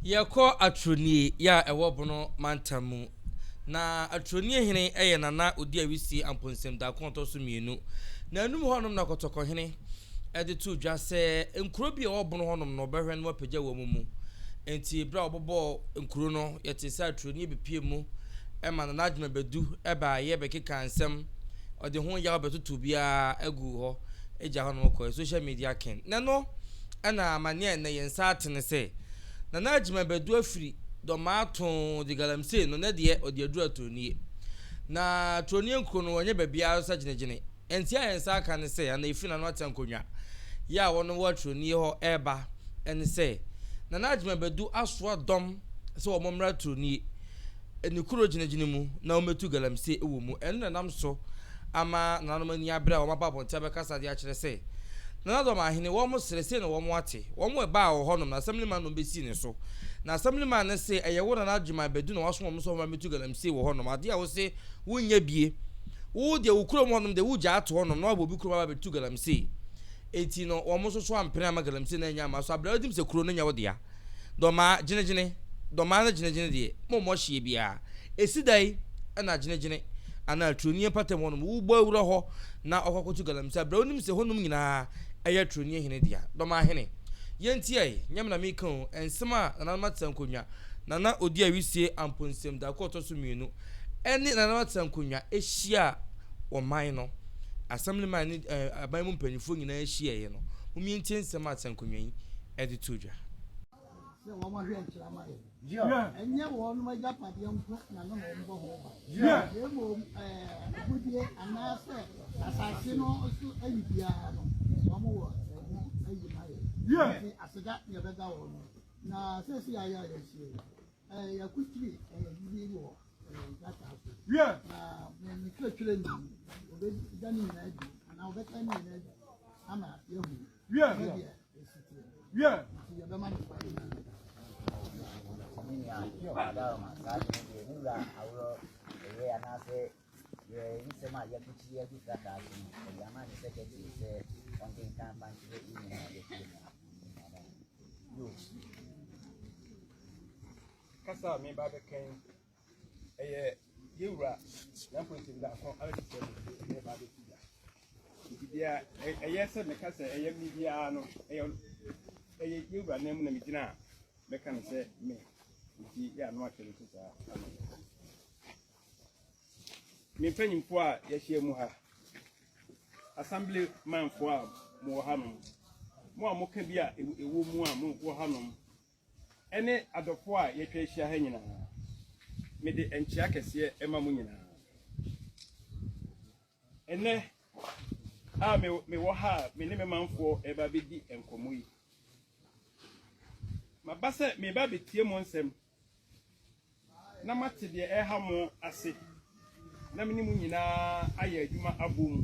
Yɛkɔ Atronie yɛ a ɛwɔ Bono mantam mu. Na Atronie hene yɛ Nana Odi Awisie Amponsem Daako a ɔtɔ so mmienu. Na anum hɔnom na Kɔtɔkɔhene de too dwa sɛ nkuro bi a ɛwɔ Bono hɔnom no ɔbɛhwɛ na wapagya wɔn mu. Enti berɛ a wɔbobɔɔ nkuro no, yɛtee sɛ Atronie bɛpue mu ma Nana Agyemang Badu baeɛ bɛkekaa nsɛm, ɔde ho yaw bɛtotoo biara guu hɔ gya hɔnom kɔeɛ. Social media king. Na ɛno na amanneɛ a ɛnnɛ yɛn nsa ate ne sɛ, Nana Agyemang Badu afiri Dɔmaa too de galamsey no, nɛ deɛ ɔde aduru Atronie. Na Atronie nkuro no wɔnyɛ baabiara nso sɛ gyenegyene. Nti a yɛn nsa aka ne sɛ, anaa ɛfiri Nana Ate Ankonnwa yɛ a wɔn wɔ Atronie hɔ reba ne sɛ, Nana Agyemang Badu asoa dɔm sɛ wɔn mmra Atronie ne kuro gyinagyina mu na wɔmmɛtu galamsey wɔ mu. Ɛno na ɛnam so ama nananom ani abere a wɔaba abɔnten abɛkasa de akyerɛ sɛ, Nana Dɔm ahene, wɔn srɛ, sei na wɔn ate. Wɔn ɛbaa wɔ hɔnom na Assemblyman no bɛsii ne so. Na Assemblyman no se, ɛyɛ wo Nana Agyemang Badu na wasoma wɔn sɛ wɔmmra mmɛtu galamsey wɔ hɔnom, adeɛ a wose wonyɛ bie. Wo deɛ wo kurom hɔnom deɛ wogyaa ato hɔnom na waba obi kurom aba abɛtu galamsey. Enti no wɔn nso so ampene amma galamsey no annya amma so abrɛ wonim sɛ kuro no nyɛ wo dea. Dɔmaa, gyenegyene, dɔmaa ne gyenegyene deɛ, mommɔ hyeɛ biara. Ɛsi da yi na gyenegyene anaa Turonie mpɔtam hɔnom, wobɔ awura hɔ na ɔkɔ akɔtu galamsey a, berɛ a wonim sɛ hɔnom nyinaa ɛyɛ Turonie hene dea. Dɔmaa hene, yɛntie ɛ, nyɛ me na meka o, nsɛm a Nananom Atesankonwa, Nana Odi Awisie Amponsem Darko ɔtɔ so mmienu, ɛne Nananom Atesankonwa hyiaa ɔman no, Assemblyman ne aban mu mpanimfoɔ nyinaa hyiaeɛ no, mommie ntie nsɛm a Atesankonwa yi de too dwa. Sɛ wɔn ahwɛ nkyerɛ ama yɛn. Ɛnyɛ wɔn agyapadeɛ nko na na wɔn bɔ ho ban. Na mmom agudeɛ anaasɛ asase no so ayi biara no, wɔn wɔ ɛho ayi ma yɛn. Nti aseda na yɛbɛda wɔn. Na sɛsi ayɛ a yɛahyia yi, yɛakotiri bibi wɔ nkrataa so. Na me kyerɛkyerɛ ni, ɔbɛda ne nyinaa adi anaa ɔbɛka ne nyinaa adi ama yɛahu. Sɛdeɛ ɛsi teɛ. Nti yɛbɛma no kwan na Me nua Adaoma, saa de no deɛ me wura aworɔ ɛyɛ anaasɛ yɛ nsɛm a yɛakukyiri agu krataa so no ɔde ama ne secretary sɛ ɔnkenkan mfa nkyerɛ yɛn nyinaa yɛtie mu. Yo. Kasa a meba abɛka yi, ɛyɛ yɛwura Nyankopɔn Daako abɛkyekyɛ mu na ɛba abɛsi dwa. Nti deɛ ɛyɛ sɛ meka sɛ ɛyɛ me biara no, ɛyɛ ɛyɛ yɛwura nan mu na megyina a mɛka no sɛ me. Nti yɛ ano akyɛ no so saa ama me. Me mpanyimfoɔ a yɛahyia mu ha, assembly manfoɔ a mowɔ hanom, mo a moka bi a ɛwɔ mu a mowɔ hanom, ne adɔfoɔ a yɛatwa ahyia ha nyinaa, mede nkyea kɛseɛ ma mo nyinaa. Ɛnnɛ a mewɔ ha a me ne me manfoɔ reba abɛdi nkɔmmɔ yi, maba sɛ mereba abɛtie mo nsɛm na mate deɛ ɛreha mo ase na me ne mo nyinaa ayɛ adwuma abom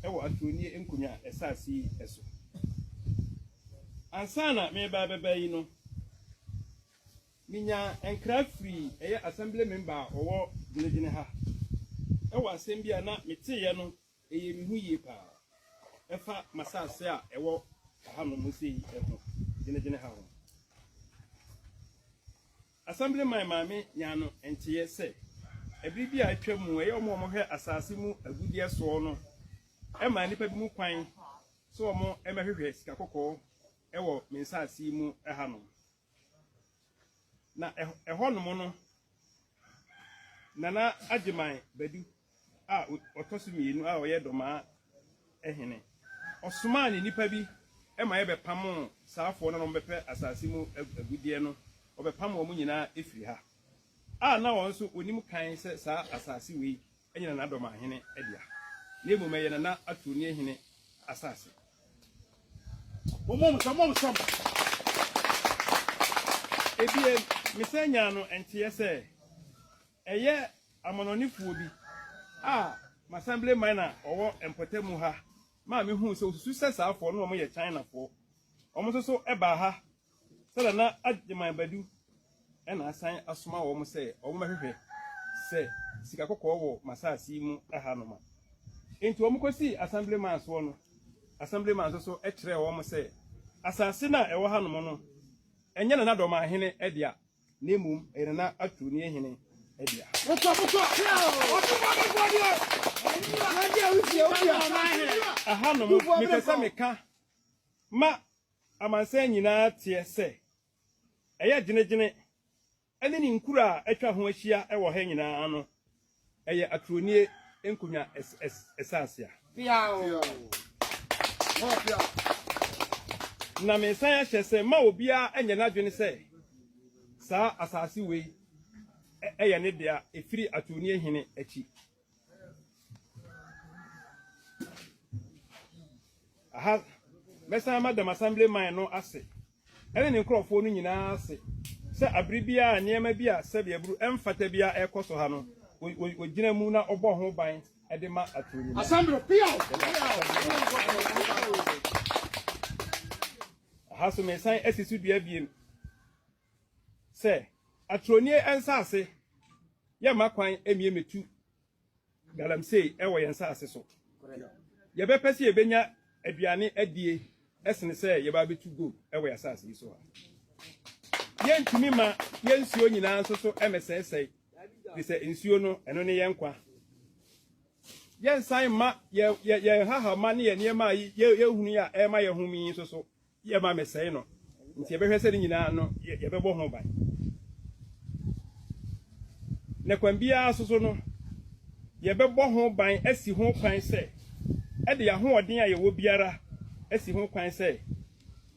wɔ Atuonie Nkonwa asase yi so. Ansa na mereba abɛba yi no, menyaa nkra firii ɛyɛ Assembly member a ɔwɔ Gyinagyina ha wɔ asɛm bi a na meteeɛ no Ɛyɛ me hu yie paa. Ɛfa m'asase a ɛwɔ hanom sei ho, gyinagyina ha ho. Assemblyman maame nyaa no nteɛ sɛ, ɛbere bi a atwa mu, ɛyɛ wɔn a wɔhwɛ asase mu agudeɛ soɔ no maa nnipa bi mu kwan sɛ wɔn mmɛhwehwɛ sika kɔkɔɔ wɔ me nsase yi mu hanom. Na ɛhɔnom no, Nana Agyeman Badu a ɔtɔ so mmienu a ɔyɛ Dɔmaa hene, ɔsomaa ne nnipa bi ma yɛbɛpamoo saafoɔ no a na wɔbɛpɛ asase mu agudeɛ no, ɔbɛpam wɔn nyinaa firi ha, a na wɔn nso wɔnim kan sɛ saa asase wei nyɛ Nana Dɔmaa hene dea, na mmom ɛyɛ Nana Atuonie hene asase. Ebiem, mesan nyaa no nteɛ sɛ ɛyɛ amanɔnefoɔ bi a m'assemblyman a ɔwɔ mpɔtamu ha maa mehuu sɛ wɔsusu sɛ saa foɔ no wɔyɛ Chinafoɔ. Wɔn nso so baa ha sɛ Nana Agyeman Badu na asan asoma wɔn sɛ wɔmmɛhwehwɛ sɛ sika kɔkɔɔ wɔ m'asase yi mu hanom a. Enti wɔkɔsii Assemblyman soɔ no, Assemblyman nso so kyerɛɛ wɔn sɛ asase no a ɛwɔ hanom no. Ɛnyɛ Nana Dɔmahene dea, na mmom ɛyɛ Nana Aturonie Hene dea. Ɛhanom, mepɛ sɛ meka ma amansan nyinaa teɛ sɛ, ɛyɛ gyenegyene ne ne nkuro a atwa ho ahyia wɔ ha nyinaa no, ɛyɛ Aturonie nkonnwa asase a. Na mesan ahyɛ sɛ mma obiara nyɛ n'adwene sɛ saa asase wei yɛ ne dea ɛfiri Aturonie hene akyi. Aha, mɛsan ama dɛm Assembly man no ase ne ne nkurɔfoɔ no nyinaa ase sɛ abere biara a nneɛma bi a sɛbe aburu ɛmfata biara ɛrekɔ so ha no, wɔgyina mu na wɔbɔ ho ban de ma aturo nyinaa. Assembly, piaw! Aha so mesan asi so dua biem sɛ aturonie nsaase yɛmma kwan mmie mmetu galamsey wɔ yɛn nsase so. Yɛbɛpɛ sɛ yɛbɛnya aduane adie sene sɛ yɛba abɛtu gold wɔ yɛn asase yi so ha. Yɛntumi ma yɛn nsuo nyinaa nso so mmɛsɛesɛe, de sɛ nsuo no, ɛno ne yɛn nkwa. Yɛnsan mma yɛn hahama ne yɛn nneɛma a yɛhunu yi a ɛrema yɛn home yi nso so Yɛmma mmɛsɛe no, nti yɛbɛhwɛ sɛ ne nyinaa no yɛbɛbɔ ho ban. Na kwan biara so so no, yɛbɛbɔ ho ban asi ho kwan sɛ, ɛde yɛn ahoɔden a yɛwɔ biara asi ho kwan sɛ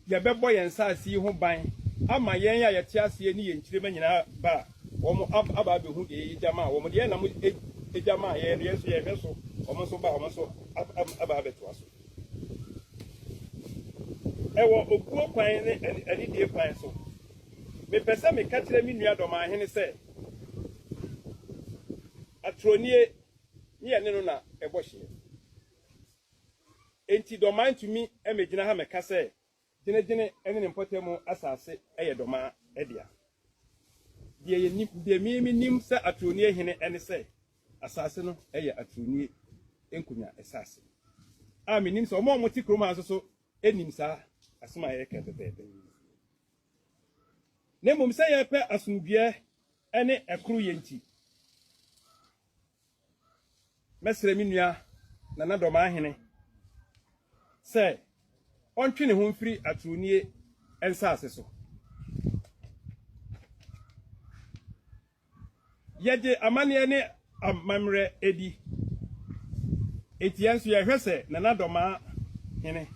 yɛbɛbɔ yɛn nsaase yi ho ban ama yɛn a yɛte aseɛ ne yɛn nkyirimma nyinaa ba a wɔn aba abɛhu deɛ yɛgya maa wɔn, deɛ yɛnam gya maa yɛn no, yɛn nso yɛhwɛ so, wɔn nso ba a wɔn nso aba abɛtoa so. Ɛwɔ obuo kwan ne anidie kwan so. Mepɛ sɛ meka kyerɛ me nua Dɔmanhene sɛ, Atorɔnie ne yɛne no na ɛbɔ hyeɛ. Enti Dɔman ntumi mmɛgyina ha mmɛka sɛ Gyenegyene ne ne mpɔtam asase yɛ Dɔmaa dea. Deɛ yɛnim, deɛ me menim sɛ Atorɔnie hene ne sɛ, asase no yɛ Atorɔnie nkonnwa asase. A menim sɛ wɔn a wɔte kurom ha nso so nim saa asɛm a yɛreka pɛpɛɛpɛ. Na mmom sɛ yɛrepɛ asomdwoeɛ ne ɛkoroyɛ nti, Mɛsrɛ me nua Nana Dɔmaahene sɛ ɔntwe ne ho mfiri aturonie nsase so. Yɛgye amanneɛ ne amammerɛ di, enti yɛn nso yɛhwɛ sɛ Nana Dɔmaahene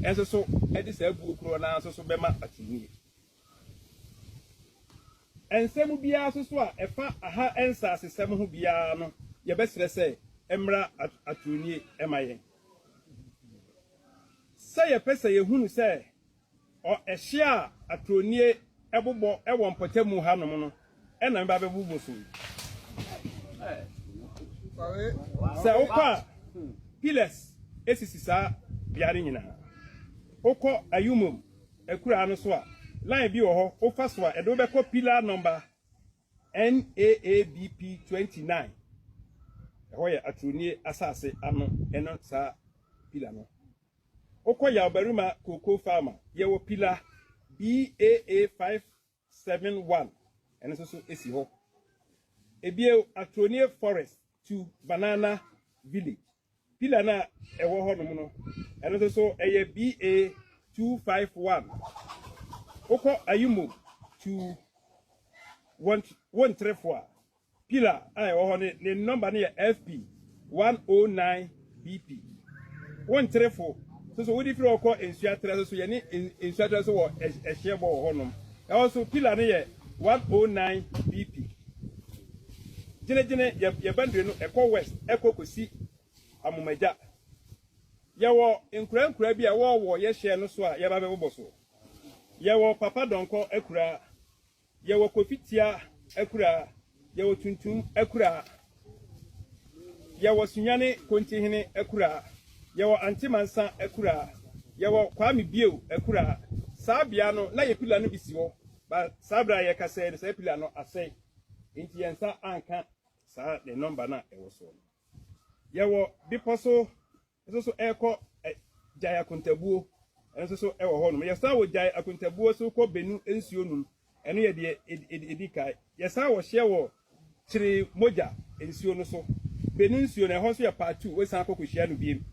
nso so de saa buo korɔ no ara nso so bɛma aturonie. Nsɛm biara nso so a ɛfa aha nsasesɛm ho biara no, yɛbɛsrɛ sɛ ɛmmra aturonie ma yɛn. Sɛ yɛpɛ sɛ yɛhunu sɛ ɛhye a aturonie bobɔ wɔ mpɔtamu hanom no na meba bɛbobɔ so yi. Sɛ wokɔ a, pillars sisi saa bea no nyinaa. Wokɔ Ayumom akuraa no so a, line bi wɔ hɔ, wofa so a, ɛde wo bɛkɔ pillar number NAABP 29. Ɛhɔ yɛ Aturonie asase ano ɛno saa pillar no. Wokɔ Yawbarima Cocoa Farm a, yɛwɔ pillar BAA 571, ɛno nso so si hɔ. Ebio, Aturonie Forest to Banana Village. Pillar no a ɛwɔ hɔnom no, ɛno nso so ɛyɛ BA 251. Wokɔ Ayimo to Wontrefo a, pillar a ɛwɔ hɔ no, ne nɔmba no yɛ FP 109 BP. Wontrefo nso so wode firi hɔ kɔ Nsuatrɛ nso so, yɛne Nsuatrɛ nso wɔ ɛhyeɛ bɔ wɔ hɔnom. Ɛhɔ nso pillar no yɛ 109 BP. Gyene-gyene yɛ yɛ boundary no ɛkɔ west ɛkɔ kɔsi Amomagya. Yɛwɔ nkuraa nkuraa bi a ɛwɔ wɔ yɛ hyɛ no so a yɛba bɛbobɔ so. Yɛwɔ Papa Dɔnkɔ akuraa, yɛwɔ Kofi Tia akuraa, yɛwɔ Tuntum akuraa, yɛwɔ Sunyani Kontihene akuraa, yɛwɔ Ante Mansa akuraa, yɛwɔ Kwame Bio akuraa. Saa bea no na yɛ pila no bi si hɔ, ba saa berɛ a yɛkasa yi no saa pila no asɛe. Enti yɛn nsa anka saa ne nɔmba no a ɛwɔ soɔ no. Yɛwɔ bepɔ so nso so ɛrekɔ gyae akontabuo. Ɛno nso so wɔ hɔnom. Yɛsan wɔ Gyae Akontabuo so kɔ Benu nsuo num. Ɛno yɛ deɛ ɛdi kan. Yɛsan wɔ hyeɛ wɔ Kyere Mogya nsuo no so. Benu nsuo no, ɛhɔ nso yɛ part 2, wosan kɔ kɔhyia no biem.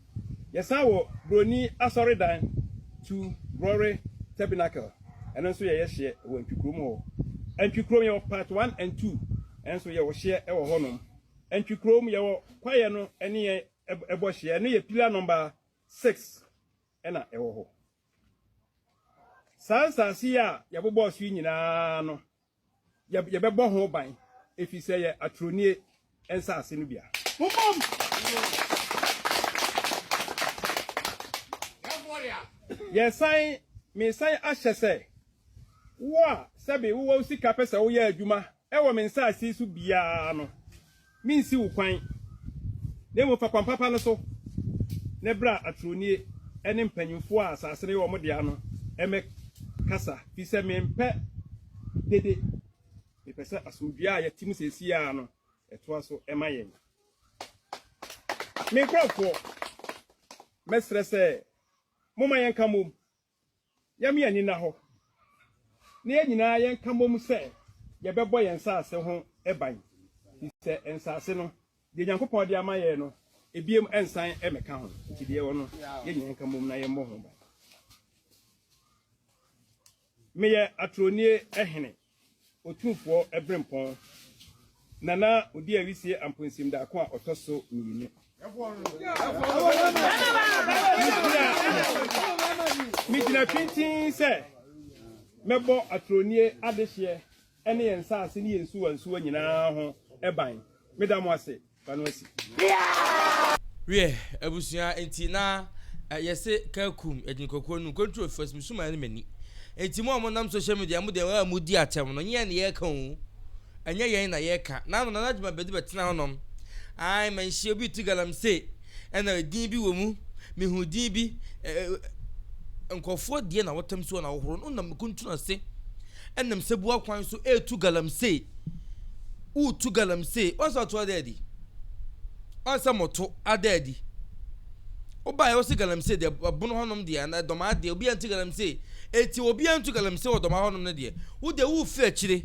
Yɛsan wɔ Buroni Asɔredan 2, Glory Tabernacle, ɛno nso yɛyɛ hyeɛ wɔ Antwi kurom hɔ. Antwi kurom yɛwɔ part 1 and 2, ɛno nso yɛwɔ hyeɛ wɔ hɔnom. Antwi kurom yɛwɔ kwaeɛ no ne yɛn ɛbɔ hyeɛ, ɛno yɛ pillar number 6 ɛna ɛwɔ hɔ. Saa nsase yi a yɛbobɔɔ so yi nyinaa no, yɛbɛbɔ ho ban ɛfiri sɛ yɛ atorɔnie nsase no bia. Yɛsan mesan ahyɛ sɛ wo a sɛbe wowɔ wo sika pɛ sɛ woyɛ adwuma ɛwɔ me nsase yi so biara no, Merensi wo kwan, na mmom fa kwan papa no so, na bra atorɔnie ne mpanyimfoɔ a asase no yɛ wɔn dea no mmɛkasa, firi sɛ mempɛ dede, mepɛ sɛ asomdwoeɛ a yɛte mu seesei ara no ɛtoa so ma yɛn. Me nkurɔfoɔ, mɛsrɛ sɛ momma yɛnka mmom. Yɛmma yɛn ani nna hɔ, na yɛn nyinaa yɛnka mmom sɛ yɛbɛbɔ yɛn nsase ho ban, efisɛ nsase no, deɛ Nyankopɔn de ama yɛn no, ebiem nsan mmɛka ho. Nti deɛ ɛwɔ no, yɛn nyinaa nka mmom na yɛmmɔ ho ban. Meyɛ Atronie hene. Otumfoɔ Berempɔn, Nana Odiawisie Amponsim Daako a ɔtɔ so mmienu. Megyina pintinn sɛ mɛbɔ Atronie adehyeɛ ne yɛn nsaase ne yɛn nsuwansuwa nyinaa ho ban. Meda mo ase. Fa no asi. Wiɛ, abusua, enti na yɛse Kakum Agyinkwakuo no nkontro first me suma ne m'ani. Enti mo a monam social media mo deɛ a modi atɛm no, nyɛ yɛn na yɛka o. Ɛnyɛ yɛn na yɛka. Na ano Nana Adjuma bɛdi bɛtena hɔnom. Ae, manhyia obi tu galamsey. Ɛna edin bi wɔ mu. Mehu din bi. Nkurɔfoɔ deɛ na wɔtam si hɔ na wɔhoro no nam kuntun ase. Ɛnam Sebua kwan so retu galamsey. Woretu galamsey. Wɔn sɛ ɔto ada adi. Wɔn sɛ moto ada adi. Wobaeɛ wo se galamsey deɛ ɛbono hɔnom deɛ anaa dɔmaa deɛ obiara ntu galamsey. Eti obiara ntu galamsey wɔ dɔmaa hɔnom no deɛ. Wo deɛ worefi akyire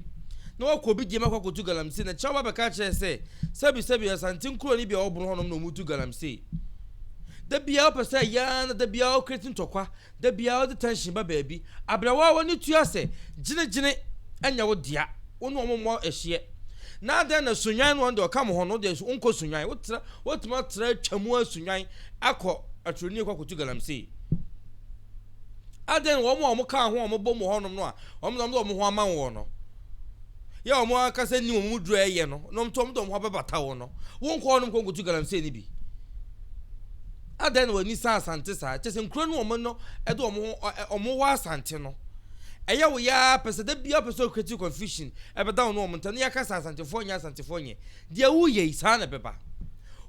na wakɔ obi deɛ mu akɔ akɔtu galamsey na kyerɛ woba bɛka akyerɛ sɛ sɛbi sɛbi Asante nkuroni bi a ɔwɔ bono hɔnom na wɔtu galamsey. Da biara wopɛ sɛ ɛyɛ na da biara wo create ntɔkwa. Da biara wode tension ba baabi. Abrɛwa a w'ani tua sɛ gyene-gyene nyɛ wo dea. Wo ne wɔn mmɔ hyeɛ. Na adɛn na Sunnwan no ɔno deɛ ɔka mo ho no, wo deɛ wonkɔ Sunnwan. Wotra, wotumi atra atwa mu ara Sunnwan akɔ Aturoni akɔ akɔtu galamsey. Adɛn na wɔn a wɔkaa ho a wɔbɔ mu hɔnom no a wɔn de wɔn ho ama wɔn no, yɛ wɔn ankasa nim wɔn mu duru a ɛyɛ no, na wɔn de wɔn ho abɛbata wɔn no, wonkɔ hɔnom kɔ nkɔtu galamsey no bi. Adɛn na w'ani sa Asante saa? Kyerɛ sɛ nkuro no wɔn no de wɔn ho wɔn wɔ Asante no. Ɛyɛ wo yaa pɛ sɛ da biara pɛ sɛ create confusion ɛbɛda wo ne wɔn ntam na yɛaka sɛ Asantefoɔ nyɛ Asantefoɔ nyɛ. Deɛ woyɛ yi saa na ɛbɛba.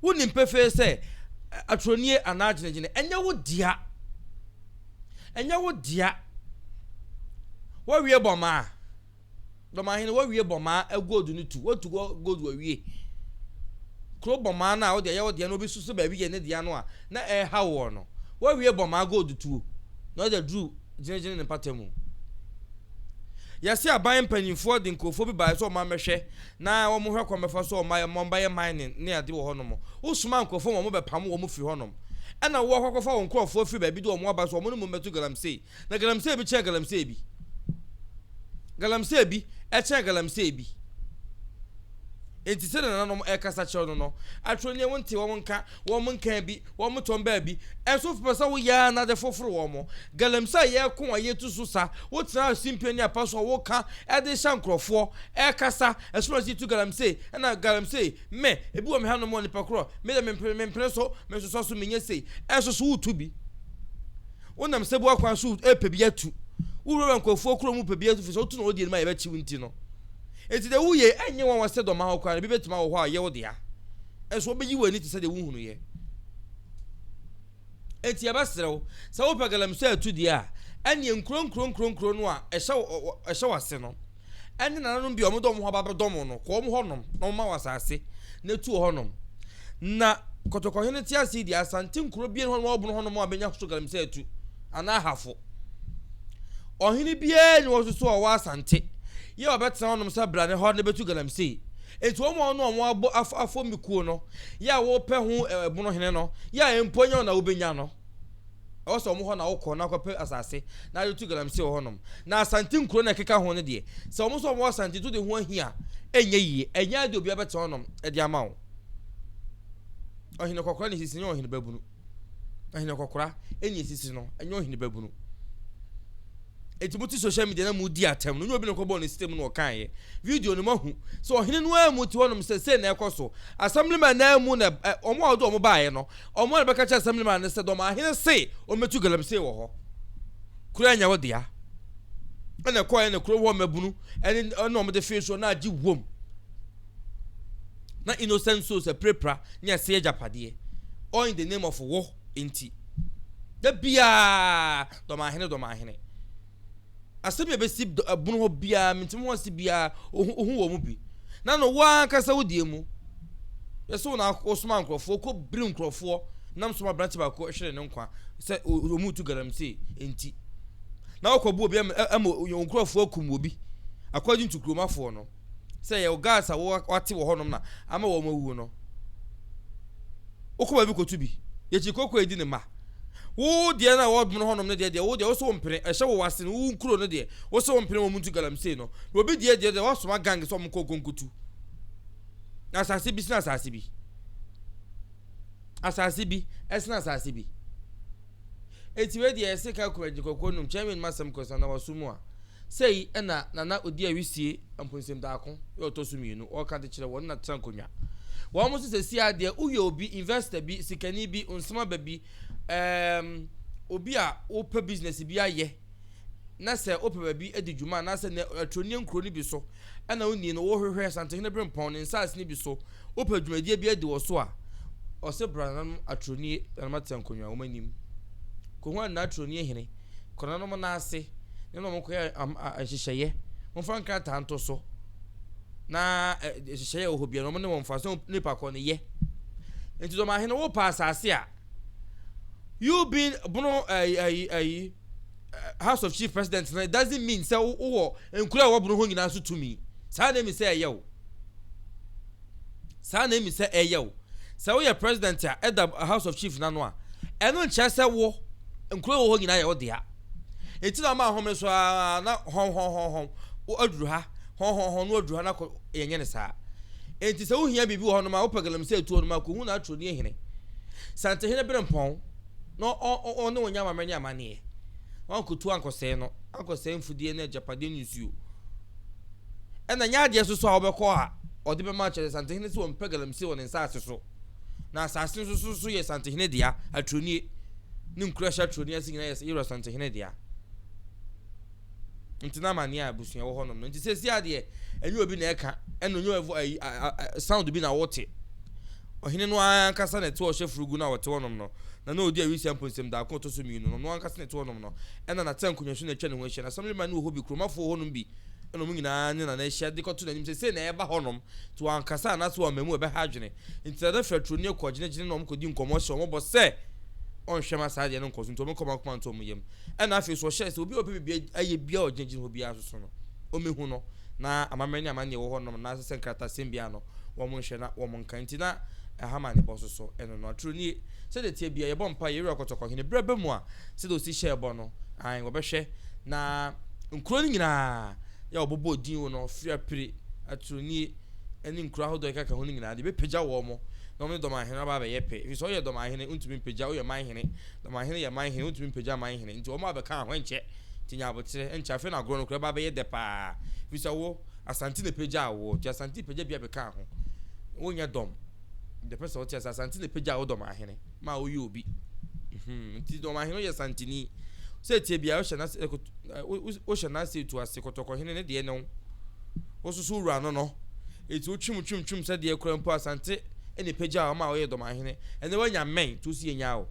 Wonim pefee sɛ atronie anaa gyinagyina ɛnyɛ wo dea. Ɛnyɛ wo dea. Woawie bɔmaa. Dɔmahene wawie bɔmaa gold no tu watu gold wawie kuro bɔmaa no a wode ɛyɛ wo deɛ no obi soso baabi yɛ ne deɛ no a na ɛreha woɔ no wawie bɔmaa gold tuo na ɔde aduru gyinagyina ne mpata mu yɛse aban mpanyinfoɔ de nkurɔfoɔ bi baeɛ sɛ ɔma mmɛhwɛ na wɔn hwɛ kwan bɛfa so ɔma wɔn bɛyɛ mining ne ade wɔ hɔnom wosoma nkurɔfoɔ ma wɔn bɛpam wɔn firi hɔnom ɛna wo akɔkɔfa wɔn nkurɔfoɔ firi baabi de wɔn aba so wɔn ne mu mmɛto galamsey Na galamsey bi kyɛn galamsey bi. Galamsey bi kyɛn galamsey bi. Enti sɛdeɛ nananom ɛrekasa kyerɛ no no, atwerɛ nie wonte wɔn nka, wɔn nka bi, wɔn tɔn baabi. Ɛnso pɛ sɛ woyɛ ara na de foforo wɔn. Galamsey a yɛreko a yɛtu so sa, wotena simpie ne apa so a woka de hyɛ nkurɔfoɔ, ɛrekasa, ɛsono sɛ yɛtu galamsey, ɛna galamsey, me, ebi wɔ me hanom wɔ nipa korɔ, me deɛ mempene so, mensosɔ so, menyɛ sei. Ɛnso so wotu bi. Wonam sɛboa kwan so repɛ bi atu. Wowurawura nkurɔfoɔ kuro mu pɛ bi atu firi sɛ wotu na wodi anim a yɛbɛkye wo nti no. Enti deɛ woyɛ yi ɛnyɛ nwanwa sɛ dɔm ahɔ koraa no bi bɛtumi awɔ hɔ a ɛyɛ wo dea. Nso wɔbɛyi w'ani te sɛ deɛ wonhunuiɛ. Enti yɛbɛsrɛ wo sɛ wopɛ galamsey atu deɛ a, ɛnneɛ nkuro nkuro nkuro nkuro no a ɛhyɛ ɛhyɛ w'ase no, ɛne nananom bi a wɔde wɔn ho aba abɛdɔm wo no, kɔ wɔn hɔnom na wɔmma wo asase na tu wɔ hɔnom. Na Kɔtɔkɔhene te ase yi deɛ, Asante nkuro biara nni hɔ nom a wɔbono hɔnom a bɛnya so galamsey atu. anaa Ahafo. Ɔhene biara nni hɔ nso so a ɔwɔ Asante yɛ a ɔbɛtena hɔnom sɛ bra ne hɔ na bɛtu galamsey. Enti wɔn a wɔne wɔn abɔ af afɔmbi kuo no yɛ a wɔpɛ ho ɛbono hene no yɛ a mpo nyɛ wɔn na wobɛnya no. Ɛwɔ sɛ wɔn hɔ na wokɔ na akɔpɛ asase na ade tu galamsey wɔ hɔnom. Na Asante nkuro na ɛkeka ho no deɛ, sɛ wɔn nso wɔwɔ Asante nso de ho ahi a, ɛnyɛ yie. Ɛnyɛ adeɛ obiara bɛtena hɔnom de ama wo. Ɔhene kɔkora na esisi, nyɛ ɔhene babunu. Ɔhene kɔkora ɛna esisi no, ɛnyɛ ɔhene babunu. Eti mo te social media na mo di atɛm no, nyɛ obi na ɔkɔbɔɔ ne system na ɔkaeɛ. Video no moahu sɛ ɔhene no ara mu te hɔnom sɛ sei na ɛkɔ so. Assemblyman no ara mu na ɛ, wɔn a wɔde wɔn baeɛ no, wɔn a na bɛka kyerɛ assemblyman no sɛ dɔm ahene se wɔmmɛtu galamsey wɔ hɔ. Kuro anyɛ wo dea. Ɛna ɛkɔeɛ na kuro hɔ mmabunu ɛne ɛna wɔn de fee soɔ na agye wom. Na innocent souls apirapira ne ɛsɛ agyapadeɛ. All in the name of wo nti. Da biara Dɔmahene, Dɔmahene. Asɛm a ɛbɛsi ɛbono hɔ biara, mentumi ho ase biara, ohu wɔ mu bi. Na no wo ankasa wo deɛ mu. Yɛsɛ wo na wosoma nkurɔfoɔ, kɔ biri nkurɔfoɔ, nam soma aberante baako hwere ne nkwa sɛ wɔn tu galamsey nti. Na wokɔbu obi ama wɔn nkurɔfoɔ akum obi, according to kuromafoɔ no. sɛ yɛwɔ gas a wɔate wɔ hɔnom na ama wɔn awuwu no, wokɔ baabi kɔtu bi, yɛkyi koko edi ne mma. Wo deɛ na wɔmono hɔnom no deɛ deɛ wo deɛ wo so wo mpene ɛhyɛ wo wase no wo nkuro no deɛ wo so wo mpene wɔn ntu galamsey no na obi deɛ deɛ deɛ wasoma gang sɛ wɔn kɔ nkonkotu na asase bi sena asase bi asase bi ɛsena asase bi eti wei deɛ ɛse ka kura gyekɔkɔ num kyɛn mi nma sɛm kɔsa na waso mu a Sei na Nana Odi Awisie Mponnsem Daako yɛ ɔtɔ so mmienu ɔreka de kyerɛ wɔn na tena nkonnwa. Wɔn nso sɛsi ara deɛ woyɛ obi, investor bi, sikani bi, nsoma ba bi, um, obi a wopɛ business bi ayɛ na sɛ wopɛ baabi adi dwuma anaasɛ nɛ aturonie nkuro no bi so ɛna wonni no wohwehwɛ Santehene Berempɔn ne nsaase no bi so wopɛ dwumadie bi adi wɔ so a ɔse bra nananom aturonie nananom atena nkonnwa wɔn anim kɔhu anaa aturonie hene Kɔ nananom nan ase ne wɔn nkɔyɛ nhyehyɛeɛ. Momfa nkrataa nto so na nhyehyɛeɛ wɔ hɔ biara wɔn ne wɔn mfa so nipa kɔ no yɛ. Nti dɔm ahene wo pa asase a you being bono ayi ayi ayi House of Chief President no it doesn't mean sɛ wowɔ nkura a ɛwɔ bono hɔ nyinaa so tumi. Saa na emi sɛ ɛyɛ o. Saa na emi sɛ ɛyɛ wo. Sɛ woyɛ president a ɛda House of Chief n'ano a, ɛno nkyerɛ sɛ wo nkuro wɔ hɔ nyinaa yɛ wo dea. Enti na ɔma ahome so ara na hɔn hɔn hɔn hɔn wo aduru ha, hɔn hɔn hɔn no aduru ha na kɔ yɛnyɛ ne saa. Enti sɛ wohia biribi wɔ hɔnom a wopɛ galamsey atuo nom a kɔhu n'atoroni hene. Santehene Berempɔn na ɔne wo nyɛ amammerɛ ne amanneɛ. Wankotu ankɔsɛe no, ankɔsɛe mfudeɛ ne agyapadeɛ ne nsuo. Ɛna nyɛ adeɛ nso so a wobɛkɔ a ɔde bɛma akyerɛ sɛ Santehene sɛ ɔmpɛ galamsey wɔ ne nsaase so. Na asase nso so so yɛ Santehene dea, Atronie ne nkuro a ɛhyɛ Atronie ase nyinaa yɛ Yɛwura Santehene dea. Nti na amaneɛ a abusua wɔ hɔnom no. Nti sɛsi adeɛ ɛnyɛ obi na ɛka ɛna ɔnyɛ ɛfo ayi sound bi na wote. Ɔhene no ankasa na ɛte ɔhyɛ furugu no a ɔte hɔnom no. Na na ɔdi awisia mponsɛm daako ɔtɔ so mmienu no, ɔno ankasa na ɛte hɔnom no. Ɛna n'atena nkonnwa so na atwa ne ho ahyia. Na assemblyman no wɔ hɔ bi, kuromafoɔ wɔ hɔnom bi. Ɛna wɔn nyinaa ne Nana ahyia de kɔto n'anim sɛ sei na ɛreba hɔnom. Nti wankasa anaasɛ wamma mu a ɛbɛha adwene. Nti Nana firi aturoni kɔ gyinagyina na wɔkɔdi nkɔmmɔ hyɛ wɔn bɔ sɛ ɔnhwɛ ma saa adeɛ no nkɔ so. Nti wɔkɔ wɔn akoma nto wɔn yam. Ɛna afei nso ɔhyɛɛ sɛ obi a ɔpɛ biribi ayɛ biara a ɔgyinagyina hɔ biara nso so no, ɔmmɛhu no. Na amammerɛ ne amanneɛ ɛwɔ hɔnom anaasɛ sɛ nkratasɛm biara no, wɔnhwɛ na wɔnka. Nti na ɛha ma ne bɔ so so ɛno no. Aturo nie. Sɛdeɛ ɛteɛ biara, yɛbɔ mpaeɛ, Yɛn Wura Kɔtɔkɔhene, berɛ ba mu a, sɛdeɛ ɔsi hyɛɛ bɔ no, aane, wɔbɛhwɛ na nkuro no nyinaa yɛ a wɔbobɔɔ din wɔ no, Fiapre, Atronie, ne nkuro ahodoɔ a ɛkeka ho no nyinaa, deɛ bɛpagya wɔn mo na wɔn ne Dɔmahene aba abɛyɛ pɛ. Ɛfiri sɛ ɔyɛ Dɔmahene, wontumi mpagya, woyɛ manhene, Dɔmahene yɛ manhene, wontumi mpagya manhene, nti wɔn abɛka ho nkyɛ, nti nya aboterɛ, nkyɛ afei na agorɔ no koraa ɛba abɛyɛ dɛ paa, ɛfiri sɛ wo, Asante na ɛpagyaa woɔ, nti Asante pagya bi abɛka ho, wonyɛ dɔm. Deɛ pɛ sɛ wote ase, Asante na ɛpagyaa wo Dɔmahene ma woyɛ obi. Nti Dɔmahene woyɛ Santeni. Sɛ ɛteɛ biara wohyɛ n'ase wohyɛ n'ase tu ase kɔtɔkɔhene ne deɛ ne wo. Wososo wura no no. Eti wotwim twim twim sɛ deɛ kura mpo Asante na ɛpagyaa wo ma woyɛ Dɔmahene. Ɛnɛ woanya mmɛn nti wosi yɛnyaa wo.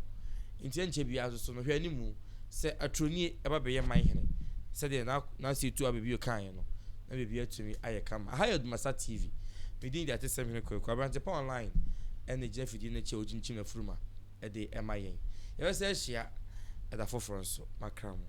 Nti ɛnkyɛ biara soso no hwɛ animu sɛ Atronie ɛba bɛyɛ man hene sɛdeɛ n'ase tu abɛbio kaeɛ no. na biribi atumi ayɛ kama. Aha yɛ Odumasa TV. Me din de Atesɛm Hene Kwaku. Aberante pa online ɛna gyina fidie no akyi a ɔkyinkyim n'afuruma de ɛma yɛn. Yɛbɛsɛ ahyia. Ɛda foforɔ nso, makra mo.